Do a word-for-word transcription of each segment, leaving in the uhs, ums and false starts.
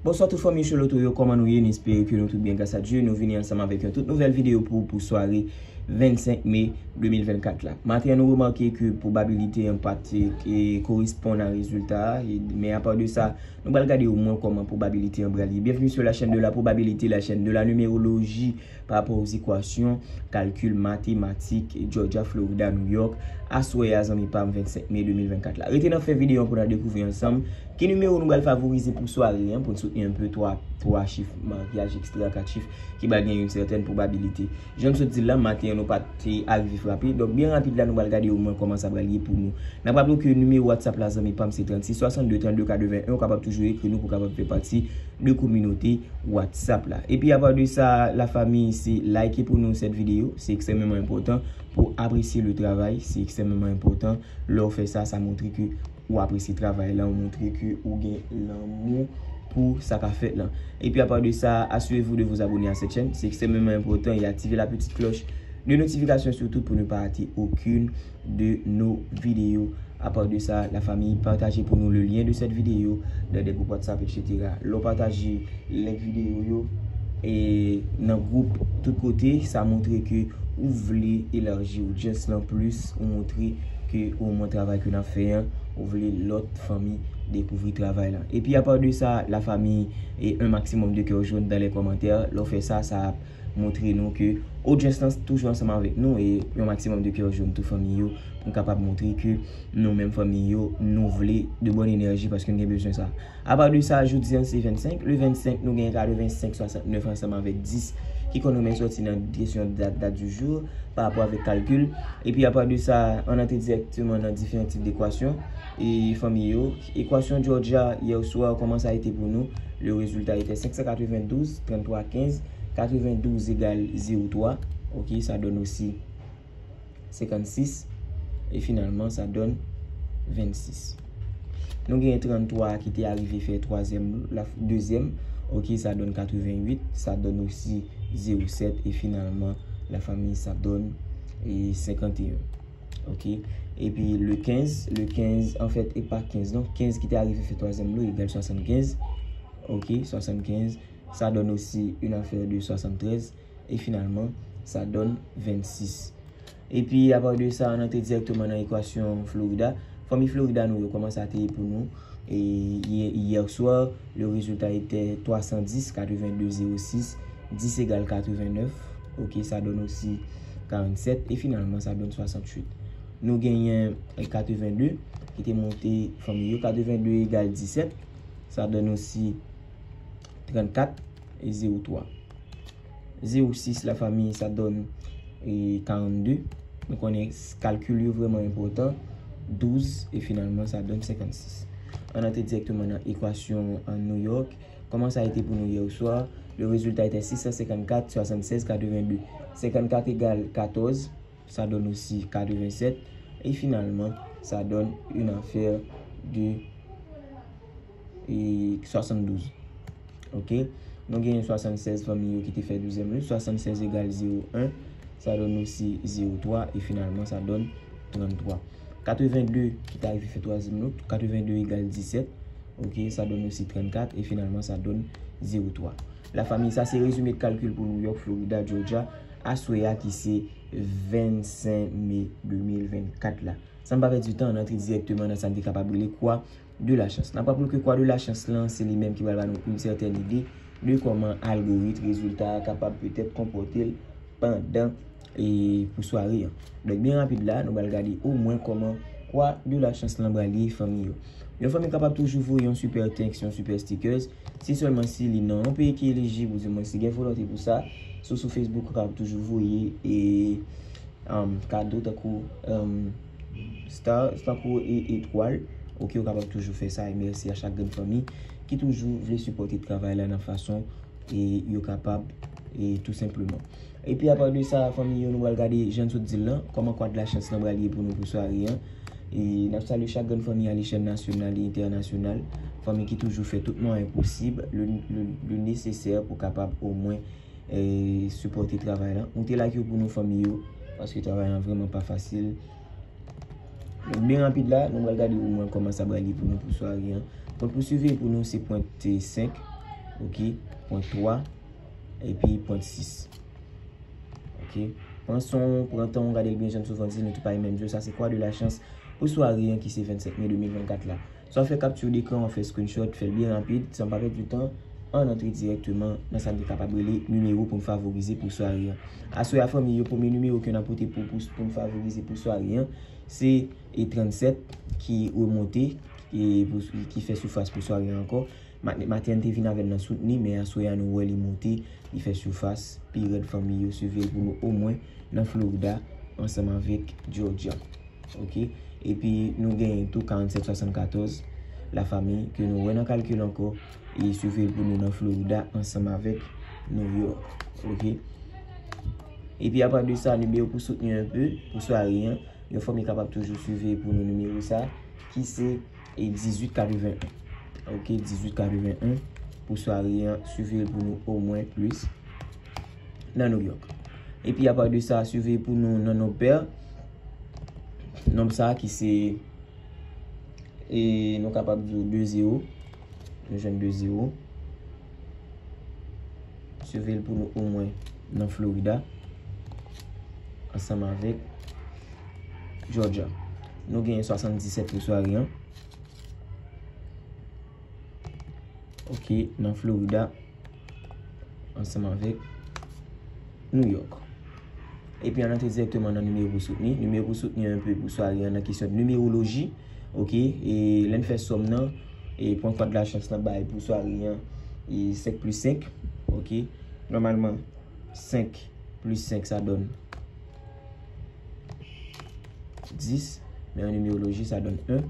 Bonswa tout fanmi Choloto yo, kòman nou ye? Nou espere ke nou tout byen gras a Dye. Nou vini ansanm avèk yon tout nouvèl videyo pou, pou sware vennsenk me de mil vennkat la. Maten an, nou remake ke pwobabilite an pa t, e, koresponn a rezilta a, e, men apa de sa, nou pral gade omwen kòman pwobabilite an pral ye. Bienvenue sur la chaîne de la probabilité, la chaîne de la numérologie, pa rapò aux équations, kalkil matematik, Georgia, Florida, New York. Aswè a, zanmi pa m, vennsenk me de mil vennkat la. Rete nan fen videyo an pou n al dekouvri ansanm ki nimewo nou pral favorize pou sware an, pou n soutni enpe twa, twa chif maryaj, eksetera, kat chif ki pral gen yon sètèn pwobabilite. Jan m sot di l la, maten an nou pa t arive frape. Donk, byen rapid la, nou pral gade omwen kòman sa pral ye pou nou. N ap raple w ke nimewo WhatsApp la, zanmi pa m, se trannsis swasannde trannde katreven en. Ou kapab toujou ekri nou pou w kapab fè pati de kominote WhatsApp la. Epi apa de sa, lafanmi, se like pou nou sèt videyo. Se ekstrèmeman enpòtan pou apresye le travay. Se ekstrèmeman enpòtan. Lè w fè sa, sa montre ke ou apresye travay la, ou montre ke ou gen lanmou pou sa k ap fèt lan. Epi apa de sa, assurez-vous de vous abonner à cette chaîne. C'est extrêmement important et activez la petite cloche de notification surtout pour ne pas rater aucune de nos vidéos. Apa de sa, lafanmi, pataje pou nou le lien de cette vidéo dans des groupes WhatsApp, etsetera. Lè w pataje link videyo yo e nan gwoup tout kote, sa montre ke ou vle elaji odyans lan plis, ou montre ke omwen travay ke n ap fè an, ou vle lòt fanmi dekouvri travay lan. Epi apa de sa, lafanmi, e un maximum de cœur jaune dans les commentaires. Lè w fè sa, sa ap montre nou ke odyans lan toujou ansanm avèk nou e yon maximum de cœur jaune tou fanmi yo, pou n kapab montre ke nou menm fanmi yo, nou vle de bòn enèji paske n gen bezwen sa. Apa de sa, jodi an se vennsenk. Le vennsenk, nou gen katrevensenk swasantnèf ansanm avèk dis ki konn renmen sòti nan kesyon dat, date du jour, pa rapò avèk kalkil. Epi apa de sa, ann antre dirèkteman nan diferan tip dekwasyon. E fanmi yo, ekwasyon Georgia yè swa, kòman sa rete pou nou? Le résultat était cinq cent quatre-vingt-douze, trente-trois quinze, quatre-vingt-douze égale zéro trois. Ok, sa donn osi senkannsis. E finalman, sa donn vennsis. Nou gen tranntwa ki te arive fè twazyèm, la, dezyèm. Ok, sa donn katreventuit. Sa donn osi zewo sèt. E finalman, lafanmi, sa donn, e, senkanteyen. Ok. Epi le kenz, le kenz, anfèt, e pa kenz non. Kenz ki te arive fè twazyèm lo egal swasannkenz. Ok, swasannkenz. Sa donn osi une affaire de swasanntrèz. E finalman, sa donn vennsis. Epi, apa de sa, ann antre dirèkteman nan ekwasyon Florida. Fanmi Florida nou yo, kòman sa te ye pou nou? E yè, yè swa, le résultat était trois cent dix, quatre-vingt-deux zéro six, dix égale quatre-vingt-neuf. Ok, sa donn osi karannsèt. E finalman, sa donn swasanntuit. Nou genyen, e, katrevenndde ki te monte fanmi yo. Katrevenndde egal disèt. Sa donn osi trannkat e zewo twa. Zewo sis, lafanmi, sa donn, e, karannde. Nou konnen s-, kalkil yo vrèman enpòtan. Douz, e finalman, sa donn senkannsis. Ann antre dirèkteman nan ekwasyon an New York. Kòman sa rete pou nou yè swa? Le résultat était six cent cinquante-quatre, soixante-seize, quatre-vingt-deux. Senkannkat egal katòz, sa donn osi katrevensèt. E finalman, sa donn une affaire de, e, swasanndouz. Ok? Nou genyen swasanntsèz fanmi yo ki te fè douzyèm lo. Swasanntsèz egal zewo en, sa donn osi zewo twa, e finalman, sa donn tranntwa. Katrevenndde ki te arive fè twazyèm lo, katrevenndde egal disèt, ok, sa donn osi trannkat, e finalman, sa donn zewo twa. Lafanmi, sa se rezime de kalkil pou New York, Florida, Georgia, aswè a ki se vennsenk me de mil vennkat la. San pa pèdi tan, ann antre dirèkteman nan sa n te kapab rele kwa de la chans. N ap raple ke kwa de la chans lan, se li menm ki pral ba nou yon sètèn ide de kòman algorit rezilta a kapab petèt konpòte l pandan e pou sware an. Donk, byen rapid la, nou pral gade omwen kòman kwa de la chans lan pral ye, fanmi yo. Yon fanmi kapab toujou voye yon super thanks, yon super stickers, si sèlman si li nan yon peyi ki elijib, oudimwens li gen volonte pou sa. Si w sou Facebook, ou kapab toujou voye e um, kado tankou, um, star, tankou e, etwal. Ok, ou kapab toujou fè sa. E mèsi a chak grenn fanmi ki toujou vle sipòte travay la nan fason e yo kapab, e tou senpleman. Epi apa de sa, fanmi yo, nou pral gade jan n sot di l lan, kòman kwa de la chans lan pral ye pou nou pou sware an. E n ap salye chak grenn fanmi a lechèl nasyonal e entènasyonal, fanmi ki toujou fè tout mwayen posib, le, le, le nesesè pou kapab omwen e sipòte travay la. Moute like yo pou nou, fanmi yo, paske travay la vrèman pa fasil. Donk, byen rapid la, nou pral gade omwen kòman sa pral ye pou nou pou sware an. Pwen pou siveye pou nou se pwen senk. Ok, pwen twa, epi pwen sis. Ok. Pran son w, pran tan w, gade l byen, jan m souvan di, nou tout pa menm jou. Sa se Croix de la Chance pou sware an ki se vennsenk me de mil vennkat la. Swa fè capture d'écran, w fè screenshot, fè l byen rapid, san pa pèdi tan, ann antre dirèkteman nan sa n te kapab rele nimewo pou n favorize pou sware an. Aswè a, fanmi yo, premye nimewo ke n ap pote pou, pou, pou n favorize pou sware an, se, e, trannsèt ki remonte, e, pou, ki fè sifas pou sware an ankò. Ma-, maten an te vin avè l nan soutni, men aswè a nou wè li monte, li fè sifas pi rèd, fanmi yo, swiv l pou nou omwen nan Florida ansanm avèk Georgia. Ok? Epi nou genyen tou karannsèt swasannkatòz, lafanmi, ke nou wè nan kalkil ankò, e swiv l pou nou nan Florida ansanm avèk New York. Ok? Epi apa de sa, nimewo pou soutni enpe, pou sware an, yon fanmi kapab toujou swiv pou nou nimewo sa, ki se, e, dizuit katreven en. Ok, dizuit katreven en pou sware an, swiv pou nou omwen plis nan New York. Epi apa de sa, swiv pou nou nan nonb pè. Nonb sa ki se, e, nou kapab di de zewo. Nou jwenn de zewo. Swiv l pou nou omwen nan Florida ansanm avèk Georgia. Nou genyen swasanndisèt pou sware an. Ok, nan Florida ansanm avèk New York. Epi ann antre dirèkteman nan nimewo pou soutni. Nimewo pou soutni enpe pou sware an nan kesyon de nimeroloji. Ok, e lè n fè sòm nan, e pwen Croix de la Chance lan bay pou sware an, e senk plis senk. Ok, nòmalman, senk plis senk sa donn dis, men an nimeroloji sa donn en.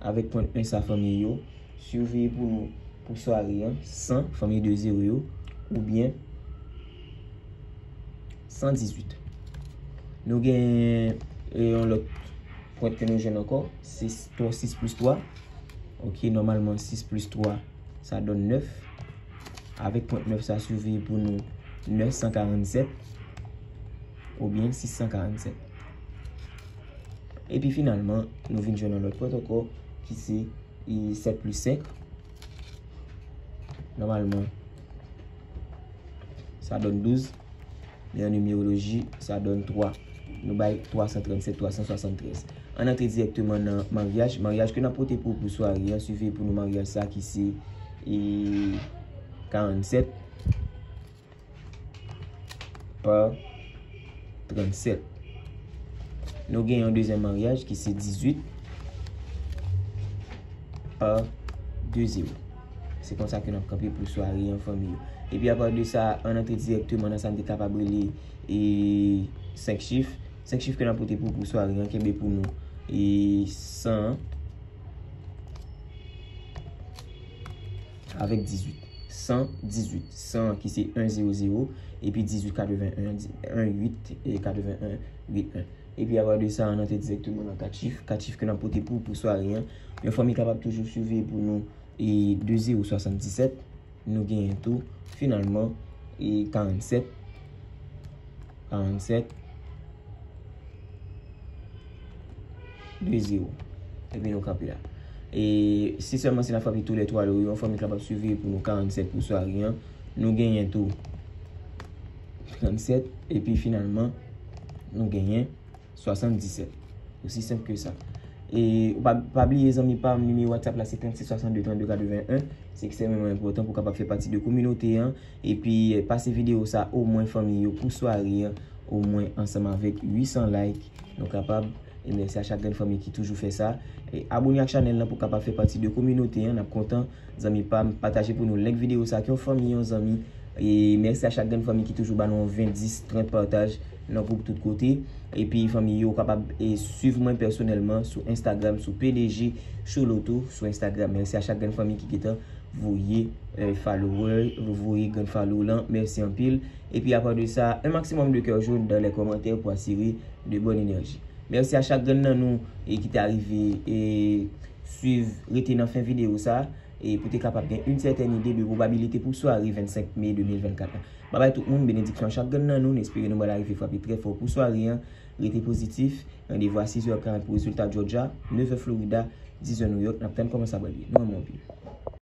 Avèk pwen en sa, fanmi yo, swiv pou nou pou sware an, san, fanmi de zewo yo, oubyen san dizuit. Nou gen, e, yon lòt pwen ke nou jwenn ankò, se twa, sis plis twa. Ok, nòmalman, sis plis twa, sa donn nèf. Avèk pwen nèf sa, swiv pou nou nèf san karannsèt oubyen sis san karannsèt. Epi finalman, nou vin jwenn yon lòt pwen ankò, ki se, e, sèt plis senk. Nòmalman, sa donn douz. Men an nimeroloji, sa donn twa. Nou bay twa san trannsèt, twa san swasanntrèz. Ann antre dirèkteman nan maryaj. Maryaj ke n ap pote pou, pou sware an, swiv pou nou maryaj sa ki se, e, karannsèt pa trannsèt. Nou gen yon dezyèm maryaj ki se dizuit pa de zewo. Se konsa ke n ap kanpe pou sware an, fanmi yo. Epi apa de sa, ann antre dirèkteman nan sa n te kapab rele, e, senk chif. Senk chif ke n ap pote pou, pou sware an, kenbe pou nou, e, san avèk dizuit. San dizuit. San ki se en zewo zewo, epi dizuit katreven en, en uit e katreven en uit en. Epi apa de sa, ann antre dirèkteman nan kat chif. Kat chif ke n ap pote pou, pou sware an. Yon fanmi kapab toujou swiv pou nou, e, de zewo swasanndisèt. Nou genyen tou, finalman, e, karannsèt. Karannsèt. De zewo. Epi nou kanpe la. E si sèlman si n ap frape tou lè twa lo yo, yon fanmi kapab swiv pou nou karannsèt pou sware an. Nou genyen tou trannsèt. Epi finalman, nou genyen swasanndisèt. Osi senp ke sa. E ou pa, pa bliye, zanmi pa m, nimewo WhatsApp la se trannsis swasannde trannde katreven en. Se ekstrèmeman enpòtan pou w kapab fè pati de kominote an. Epi, eh, pase videyo sa omwen fanmi yo pou sware an, omwen ansanm avèk uit san like. Nou kapab. E mèsi a chak grenn fanmi ki toujou fè sa. E abòne ak chanèl lan pou w kapab fè pati de kominote an. N ap kontan, zanmi pa m, pataje pou nou link videyo sa ak yon fanmi, yon zanmi. E mèsi a chak grenn fanmi ki toujou ba nou yon ven, dis, trant pataj nan gwoup tout kote. Epi fanmi yo, w kapab, e, swiv mwen pèsonèlman sou Instagram, sou P D G Choulo tou, sou Instagram. Mèsi a chak grenn fanmi ki gentan voye, e, follower, voye grenn follow lan. Mèsi anpil. Epi apa de sa, un maximum de cœur jaune dans les commentaires pour assurer de bonne énergie. Mèsi a chak grenn nan nou, e, ki te arive, e, swiv, rete nan fen videyo sa, e pou te kapab gen yon sètèn ide de pwobabilite pou sware vennsenk me de mil vennkat la. Babay tout moun, benediksyon a chak grenn nan nou, n espere nou pral arive frape trè fò pou sware an. Rete pozitif, randevou a sis è karant pou rezilta Georgia, nèf è Florida, diz è New York, n ap tann kòman sa pral ye. Nou renmen w anpil.